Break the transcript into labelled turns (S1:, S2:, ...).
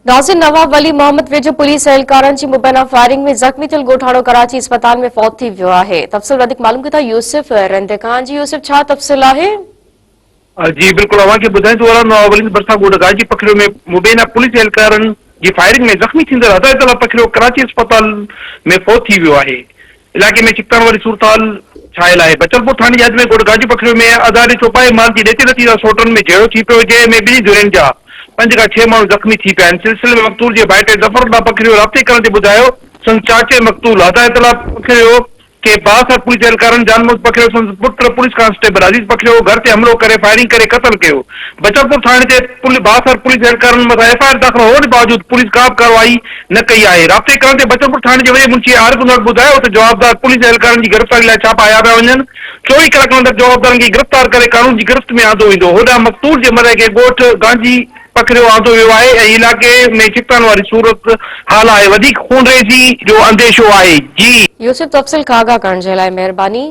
S1: ناظر نواب ولي محمد ويجهو پوليس اهلڪارن جي مبينا فائرنگ ۾ زخمي ٿيل ڳوٺاڻو ڪراچي اسپتال ۾ فوت ٿي ويو آهي. تفصيل وڌيڪ معلوم ڪيون ٿا يوسف رند کان. جي يوسف ڇا تفصيل آهي؟
S2: جي بلڪل اوهان کي ٻڌائيندو هلان نواب ولي ڀرسان ڳوٺ گاجي پکڙيو ۾ مبينا پوليس اهلڪارن جي فائرنگ ۾ زخمي ٿيندڙ هدايت الله پکڙيو ڪراچي اسپتال ۾ فوت ٿي ويو آهي. علائقي ۾ ڇڪتاڻ واري صورتحال ڇانيل آهي. بچلپور ٿاڻي جي حد ۾ ڳوٺ گاجي پکڙيو ۾ اڌاري چوپائي مال جي ڏيتي لتي سان سوٽن ۾ جهيڙو ٿي پيو، جنهن ۾ ٻنهي ڌرين جا پنج کان ڇهه ماڻهو زخمي ٿي پيا آهن. سلسلي ۾ مقتول جي ڀائٽي ظفر الله پکڙيو رابطي ڪرڻ تي ٻڌايو سندس چاچي مقتول هدايت الله پکڙيو کي بااثر پوليس اهلڪارن جان محمد پکڙيو سندس پٽ پوليس ڪانسٽيبل عزيز پکڙيو گهر تي حملو ڪري فائرنگ ڪري قتل ڪيو. بچلپور ٿاڻي تي بااثر پوليس اهلڪارن مٿان ايف I R داخل هئڻ باوجود پوليس ڪا به ڪارروائي نه ڪئي آهي. رابطي ڪرڻ تي بچلپور ٿاڻي جي وڏي منشي عارف انڙ ٻڌايو ته جوابدار پوليس اهلڪارن جي گرفتاري لاء ڇاپا هنيا پيا وڃن، 24 ڪلاڪن اندر جوابدارن کي گرفتار ڪري قانون جي گرفت ۾ آندو ويندو. هوڏانهن مقتول جي مڙهه کي ڳوٺ گانجي پکڙيو آندو ويو آهي ۽ علائقي ۾ ڇڪتاڻ واري صورت حال آهي، وڌيڪ خونريزي جو انديشو آهي. جي.
S1: يوسف تفصيل کان آگاهه ڪرڻ جي لاء مهرباني.